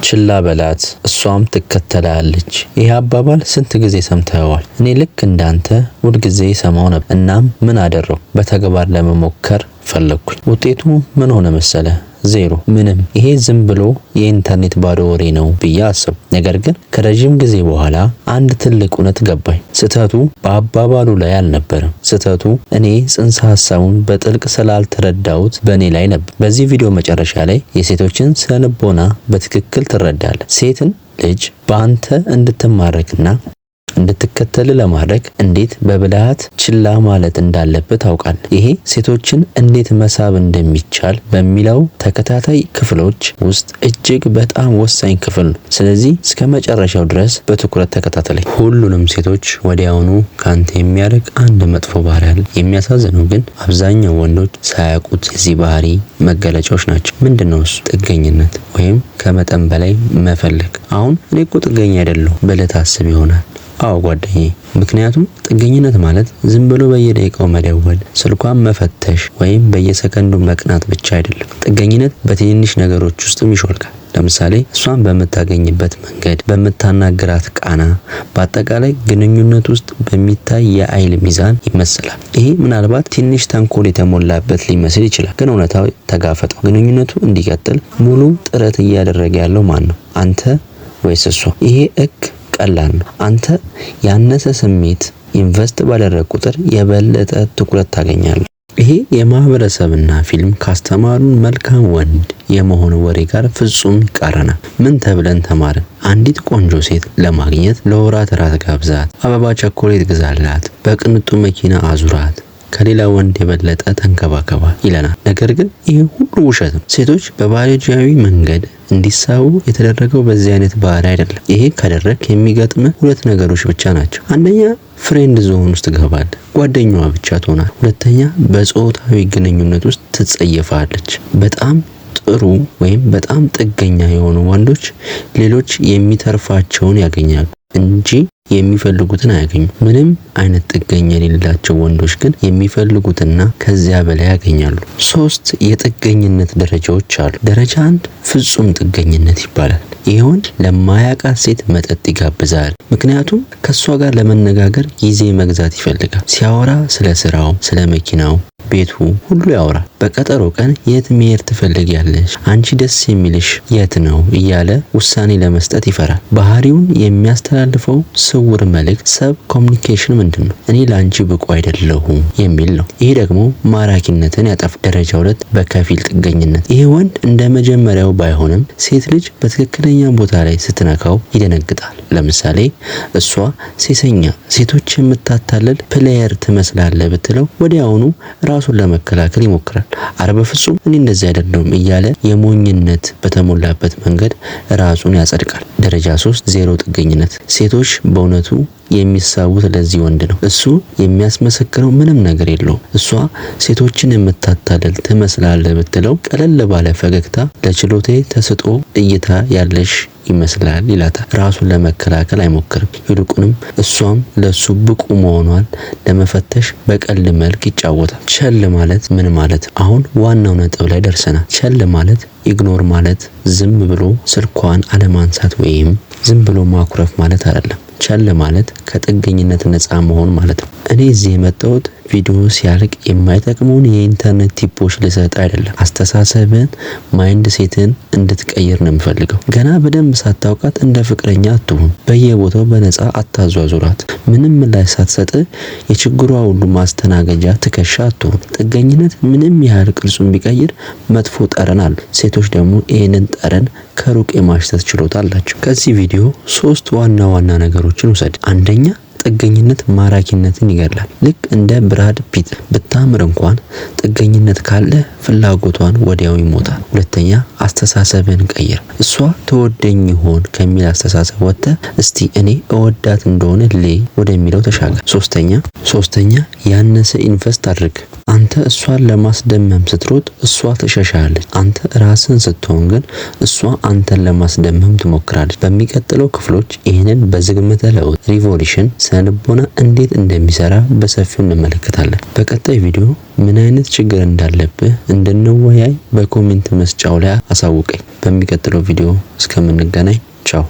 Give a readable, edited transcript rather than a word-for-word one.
ችላ በላት እሷም ትከተላለች። ይህ አባባል ስንት ጊዜ ሰምተኸዋል? እኔ ልክ እንዳንተ ሁልጊዜ ሰማው ነበር። እናም ምን አደረው? በተግባር ለመሞከር ፈለግኩኝ። ውጤቱ ምን ሆነ መሰለ? ዜሮ፣ ምንም። ይሄ ዝም ብሎ የኢንተርኔት ባዶ ወሬ ነው ብዬ አሰብኩ። ነገር ግን ከረዥም ጊዜ በኋላ አንድ ትልቅ እውነት ገባኝ። ስህተቱ በአባባሉ ላይ አልነበረም። ስህተቱ እኔ ጽንሰ ሀሳቡን በጥልቅ ስላልተረዳሁት በእኔ ላይ ነበር። በዚህ ቪዲዮ መጨረሻ ላይ የሴቶችን ስነልቦና በትክክል ትረዳለህ። ሴትን ልጅ በአንተ እንድትማረክና እንድትከተል ለማድረግ እንዴት በብልሃት ችላ ማለት እንዳለብህ ታውቃለህ። ይሄ ሴቶችን እንዴት መሳብ እንደሚቻል በሚለው ተከታታይ ክፍሎች ውስጥ እጅግ በጣም ወሳኝ ክፍል ነው። ስለዚህ እስከ መጨረሻው ድረስ በትኩረት ተከታተለኝ። ሁሉንም ሴቶች ወዲያውኑ ካንተ የሚያርቅ አንድ መጥፎ ባህሪ አለ። የሚያሳዝነው ግን አብዛኛው ወንዶች ሳያውቁት የዚህ ባህሪ መገለጫዎች ናቸው። ምንድን ነው እሱ? ጥገኝነት ወይም ከመጠን በላይ መፈለግ። አሁን እኔ እኮ ጥገኛ አይደለሁም ብለህ ታስብ ይሆናል። አዎ ጓደኛዬ፣ ምክንያቱም ጥገኝነት ማለት ዝም ብሎ በየደቂቃው መደወል፣ ስልኳን መፈተሽ ወይም በየሰከንዱ መቅናት ብቻ አይደለም። ጥገኝነት በትንንሽ ነገሮች ውስጥም ይሾልካል። ለምሳሌ እሷን በምታገኝበት መንገድ፣ በምታናግራት ቃና፣ በአጠቃላይ ግንኙነት ውስጥ በሚታይ የኃይል ሚዛን ይመሰላል። ይሄ ምናልባት ትንሽ ተንኮል የተሞላበት ሊመስል ይችላል፣ ግን እውነታው ተጋፈጠው። ግንኙነቱ እንዲቀጥል ሙሉ ጥረት እያደረገ ያለው ማን ነው? አንተ ወይስ እሷ? ይሄ ህግ ቀላል ነው። አንተ ያነሰ ስሜት invest ባደረግክ ቁጥር የበለጠ ትኩረት ታገኛለህ። ይሄ የማህበረሰብና ፊልም ካስተማሩን መልካም ወንድ የመሆን ወሬ ጋር ፍጹም ይቃረናል። ምን ተብለን ተማርን? አንዲት ቆንጆ ሴት ለማግኘት ለወራት ራት ጋብዛት፣ አበባ ቸኮሌት ግዛላት፣ በቅንጡ መኪና አዙራት፣ ከሌላ ወንድ የበለጠ ተንከባከባት ይለናል። ነገር ግን ይህ ሁሉ ውሸት ነው። ሴቶች በባዮሎጂያዊ መንገድ እንዲሳቡ የተደረገው በዚህ አይነት ባህሪ አይደለም። ይሄ ካደረግክ የሚገጥም ሁለት ነገሮች ብቻ ናቸው። አንደኛ friend zone ውስጥ ትገባለህ፣ ጓደኛዋ ብቻ ትሆናል። ሁለተኛ በጾታዊ ግንኙነት ውስጥ ትጸየፋለች። በጣም ጥሩ ወይም በጣም ጥገኛ የሆኑ ወንዶች ሌሎች የሚተርፋቸውን ያገኛሉ እንጂ የሚፈልጉትን አያገኙም። ምንም አይነት ጥገኛ የሌላቸው ወንዶች ግን የሚፈልጉትና ከዚያ በላይ ያገኛሉ። ሶስት የጥገኝነት ደረጃዎች አሉ። ደረጃ 1 ፍጹም ጥገኝነት ይባላል። ይህ ወንድ ለማያውቃት ሴት መጠጥ ይጋብዛል። ምክንያቱም ከእሷ ጋር ለመነጋገር ጊዜ መግዛት ይፈልጋል። ሲያወራ ስለ ስራው፣ ስለ መኪናው፣ ቤቱ ሁሉ ያወራል። በቀጠሮ ቀን የት መሄድ ትፈልጊያለሽ? አንቺ ደስ የሚልሽ የት ነው? እያለ ውሳኔ ለመስጠት ይፈራል። ባህሪውን የሚያስተላልፈው ስውር መልእክት sub communication ምንድን ነው? እኔ ለአንቺ ብቁ አይደለሁም የሚል ነው። ይሄ ደግሞ ማራኪነትን ያጠፋል። ደረጃ 2 በከፊል ጥገኝነት። ይሄ ወንድ እንደ መጀመሪያው ባይሆንም ሴት ልጅ በትክክለኛ ቦታ ላይ ስትነካው ይደነግጣል። ለምሳሌ እሷ ሴሰኛ፣ ሴቶች የምታታልል player ትመስላለህ ብትለው ወዲያውኑ ራሱን ለመከላከል ይሞክራል። አረ በፍጹም እኔ እንደዚህ አይደለሁም እያለ የሞኝነት በተሞላበት መንገድ ራሱን ያጸድቃል። ደረጃ 3 ዜሮ ጥገኝነት። ሴቶች በእውነቱ የሚሳቡት ለዚህ ወንድ ነው። እሱ የሚያስመሰክረው ምንም ነገር የለውም። እሷ ሴቶችን የምታታልል ትመስላለህ ብትለው ቀለል ባለ ፈገግታ ለችሎታዬ ተሰጥኦ እይታ ያለሽ ይመስላል ይላታል። ራሱን ለመከላከል አይሞክርም። ይልቁንም እሷም ለሱ ብቁ መሆኗን ለመፈተሽ በቀልድ መልክ ይጫወታል። ቸል ማለት ምን ማለት? አሁን ዋናው ነጥብ ላይ ደርሰናል። ቸል ማለት ignore ማለት ዝም ብሎ ስልኳን አለማንሳት ወይም ዝም ብሎ ማኩረፍ ማለት አይደለም። ቸል ማለት ከጥገኝነት ነፃ መሆን ማለት ነው። እኔ እዚህ የመጣሁት ቪዲዮ ሲያልቅ የማይጠቅሙን የኢንተርኔት tip ኦች ልሰጥ አይደለም። አስተሳሰብን mindset ን እንድትቀይር ነው የምፈልገው። ገና በደንብ ሳታውቃት እንደ ፍቅረኛ አትሁን። በየቦታው በነፃ አታዟዙራት። ምንም ምላሽ ሳትሰጥ የችግሯ ሁሉ ማስተናገጃ ትከሻ አትሁን። ጥገኝነት ምንም ያህል ቅርጹን ቢቀይር መጥፎ ጠረን አለው። ሴቶች ደግሞ ይህንን ጠረን ከሩቅ የማሽተት ችሎታ አላቸው። ከዚህ ቪዲዮ ሶስት ዋና ዋና ነገሮችን ውሰድ። አንደኛ፣ ጥገኝነት ማራኪነትን ይገድላል። ልክ እንደ ብራድ ፒት ብታምር እንኳን ጥገኝነት ካለ ፍላጎቷን ወዲያው ይሞታል። ሁለተኛ፣ አስተሳሰብን ቀይር። እሷ ትወደኝ ይሆን ከሚል አስተሳሰብ ወጥተህ እስቲ እኔ እወዳት እንደሆነ ልይ ወደሚለው ተሻገር። ሶስተኛ፣ ያነሰ invest አድርግ። አንተ እሷን ለማስደመም ስትሮጥ እሷ ትሸሻለች። አንተ ራስህን ስትሆን ግን እሷ አንተን ለማስደመም ትሞክራለች። በሚቀጥለው ክፍሎች ይህንን በዝግመተ ለውጥ revolution ስነልቦና እንዴት እንደሚሰራ በሰፊው እንመለከታለን። በቀጣይ ቪዲዮ ምን አይነት ችግር እንዳለብህ እንድንወያይ በ comment መስጫው ላይ አሳውቀኝ። በሚቀጥለው ቪዲዮ እስከምንገናኝ ቻው።